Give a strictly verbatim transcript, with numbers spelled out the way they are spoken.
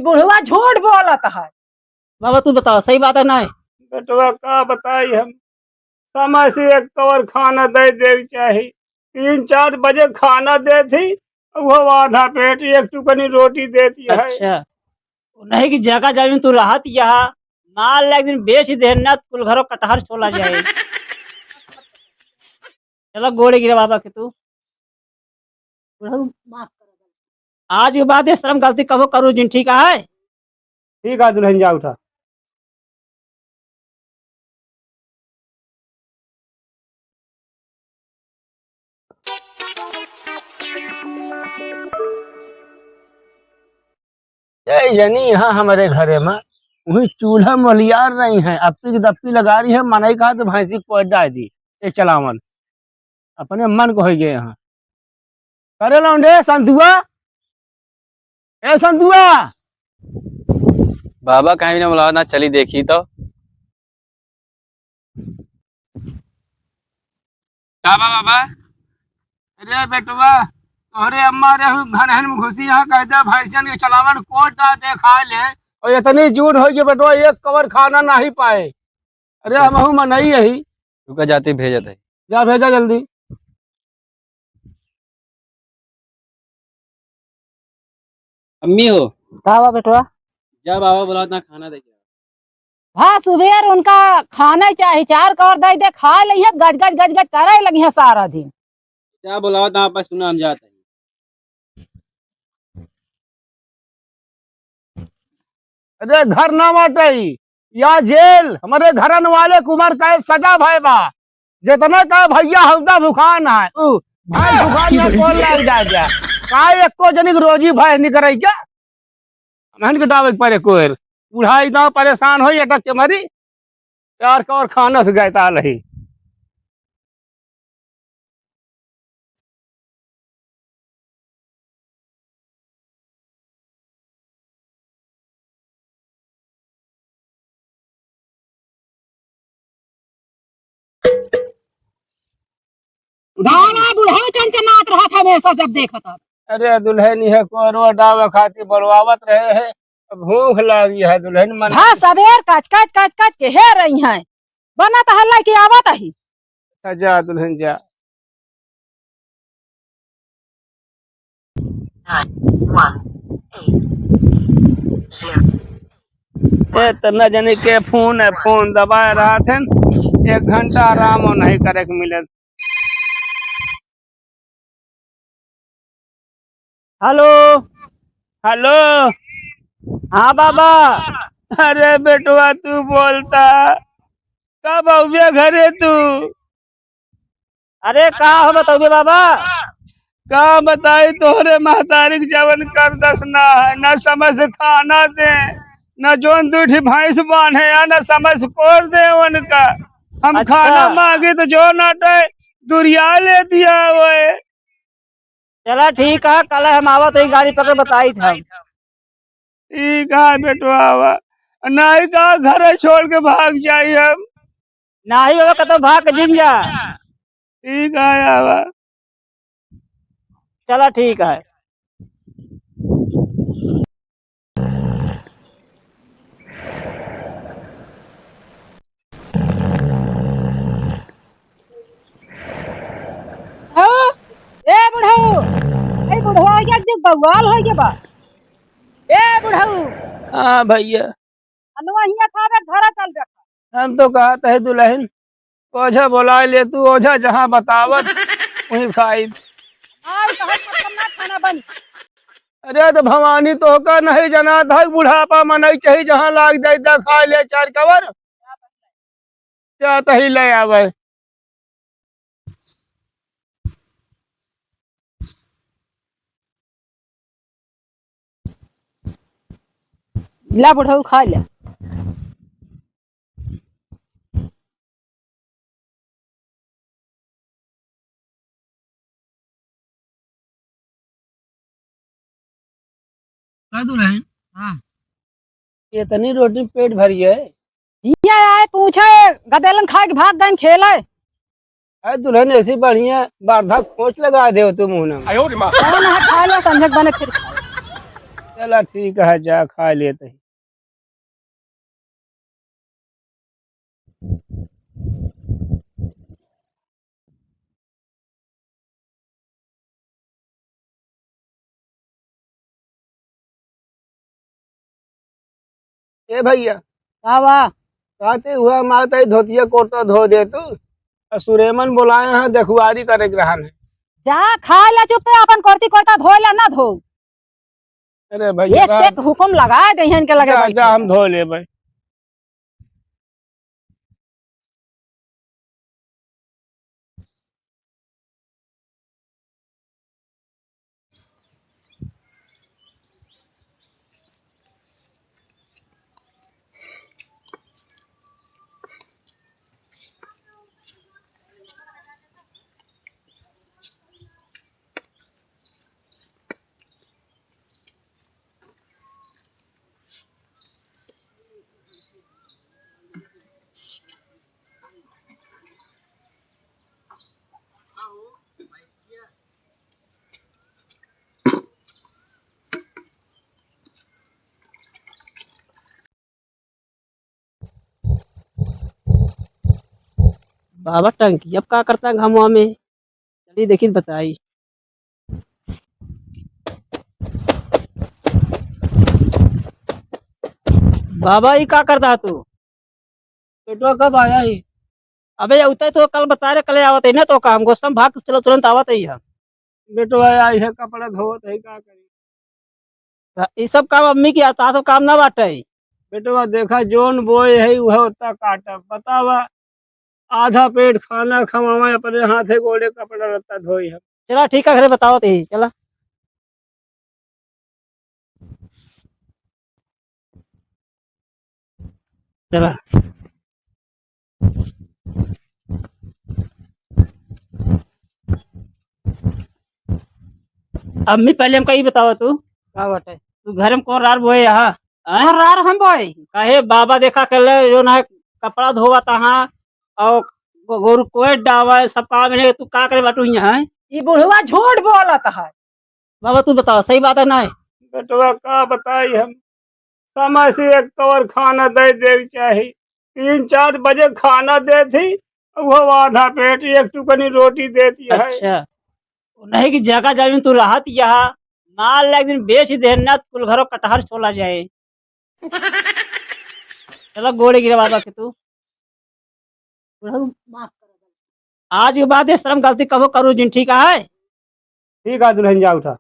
बुढ़वा झूठ बोलत है। बाबा, तू बताओ, सही बात है ना? बेटवा, का बताई हम, समय से एक कवर खाना दे देवे चाही। तीन चार बजे खाना देत ही, अब वो आधा पेट एक टुकनी रोटी देती है। अच्छा, नहीं कि जगह जमीन तू रहत यहाँ, मान ले एक दिन बेच दे ना, कुल घरों कटहर छोला जाए। चलो गोड़े गिरा बाबा के तू। बुढ़ऊ, माफ कर। आज के बाद ये शर्म गलती कबो करू जिन, ठीक है? ठीक है दुल्हन, जा उठा। ए जनी, यहाँ हमरे घरे में वही चूल्हा मोलियार रही है, अप्पी की दप्पी लगा रही है, मनई कहा तो भैंसी को डाल दी। ए चलावन, अपने मन को हो गए यहाँ। करे लौंडे, संतुआ, ए संतुआ। बाबा कहीं ना बुलावा ना, चली देखी तो। का बा बाबा? अरे बेटवा, तोहरे अम्मा रे हु घर हन में घुसी यहाँ कह दे भैंसन के चलावन कोट ना देखा ले। और इतनी जून हो गई बेटवा, एक कवर खाना नहीं पाए। अरे हमहू मनई यही। रुका जाती भेजत है। जा भेजा जल्दी। अम्मी हो। का बा बेटवा? जा बाबा बुलावत ना खाना दे के। हाँ, सुबेर उनका खाना चाही, चार कवर दे दे, खा लइहे, गज गज गज गज करे लगी है सारा दिन। जा बुलावत ना, आपस सुना हम जात है। अरे घर ना बाटई, या जेल, हमरे घरन वाले कुमार का सजा भय बा। जितना का भैया हौदा भुखान है, उ भाई भुखान में कौन लाग जाए क्या? का एको जनिक रोजी भय निकरई क्या? हमहन के डावे के परे कोयर। बुढ़ाई दाव परेशान होई, अटक के मरी। यार का और खाना से गए ताल ही। गाना बुढ़ा चनचनात रहत हमेशा जब देखत हब। अरे दुल्हन, यह कोरवा डावे खातिर बोलवावत रहे हैं, भूख लागी है दुल्हन मन। हाँ, सबेर कच कच कच कच के हे रही हैं, बनत हल्ला के आवत ही। अच्छा जा दुल्हन जा। Nine one eight zero। ए, इतना जने के फोन है, फोन दबाए रहत हैं, एक घंटा आराम नहीं करे के मिलत। हेलो। हेलो। हाँ बाबा। अरे बेटवा, तू बोलता, कब अउबे घरे तू? अरे का हो बतउबे बाबा? का बताई तोहरे महतारी के जवन कर दस ना है, ना समय से खाना दे, ना जोन दू ठी भैंस बांधे, या ना समय से कोर दे उनका। हम अच्छा। खाना मांगी तो जो नाटे दुरिया ले दिया हुए। चला ठीक है, कल हम आवत ही गाड़ी पकड़ बताई थे हम। ठीक है बेटवा, आवा। नहीं तो घर छोड़ के भाग जाई हम। नहीं बाबा, कतो भाग के जिन जा। ठीक है, आवा। चला ठीक है। बुढ़ऊ, ए बुढ़ऊ, ए बुढ़ऊ, ये जो बवाल हो गया बा। ए बुढ़ऊ। हाँ भैया। अनवा हिया खावे, घरा चल रखा। हम तो कहत है दुल्हन, ओझा बोलाए ले तू, ओझा जहाँ बतावत वहीं खाई। आई तो हम मतलब ना खाना बनी। अरे तो भवानी तो का नहीं जना था, बुढ़ापा मनई चाही, जहाँ लाग जाए ता खाए ले चार कवर। जात ही ले आवे। ला बुढ़ऊ खा ले। कह दू रहे। हाँ। इतनी रोटी पेट भरी है। ये आए पूछे, गदेलन खाए के भाग गए खेले। अरे दुल्हन ऐसी बढ़िया बारधा खोच लगा दे तू मुंह में। आयो रे माँ। कौन है खा लो संझक बने फिर। चला ठीक है, जा खाइ लेत ही। ए भइया, का बा? कहते हुआ माता ही धोतिया कुर्ता धो दे तू। आ सुरेमन बोलाए हैं, देखुआरी करे के रहन है। जा खाइ ला चुप्पे, आपन कुर्ती कुर्ता धोइ ला, ना धो। अरे भइया, एक से एक हुकुम लगाइ देइहन के लगे जा, बैठे जा, हम हैं। धोइ लेबे। बाबा टंकी अब का करता घमवा में? चली देखी त बताई। बाबा, ई का करता तू? बेटवा कब आया ही? अबे, उतै तो कल बता रहे, कल आवत ही ना, तो काम गोस्तम भाग, चलो तुरंत आवत ही हम। बेटवा आई है, कपड़ा धोवत है, का करी? त ई सब काम अम्मी की आता, सब काम ना बाटे। बेटवा देखा, जोन बोए है, उहे उतना काटब। बतावा, आधा पेट खाना खवावा, अपने हाथे गोड़े कपड़ा लत्ता धोई हम। चला ठीक है, घरे बतावत ही, चला। चला। अम्मी, पहले हमका ई बतावा तू, का बाटे? तू घर में कौन रार बोए यहाँ? हाँ? कौन रार हम बोए? काहे बाबा देखा कर ले, जो ना है, कपड़ा धोवा तहाँ और गो-, गोरू कोई डावा है, सब काम है, तू का करे बाटू यहाँ है? ई बुढ़वा झूठ बोलत है। बाबा, तू बतावा, सही बात है ना? बेटवा, का बताई हम, समय से एक कवर खाना दे दे चाही। तीन चार बजे खाना देत ही, अब वो आधा पेट एक टुकनी रोटी देती है। अच्छा, नहीं कि जगह जमीन तू रहत यहाँ, माल एक दिन बेच दे ना, कुल घरों कटहर छोला जाए। चला गोड़े गिरा बाबा के तू। बुढ़ऊ, माफ कर। आज के बाद ये शर्म गलती कबो करू जिन, ठीक है? ठीक है दुल्हन, जा उठा।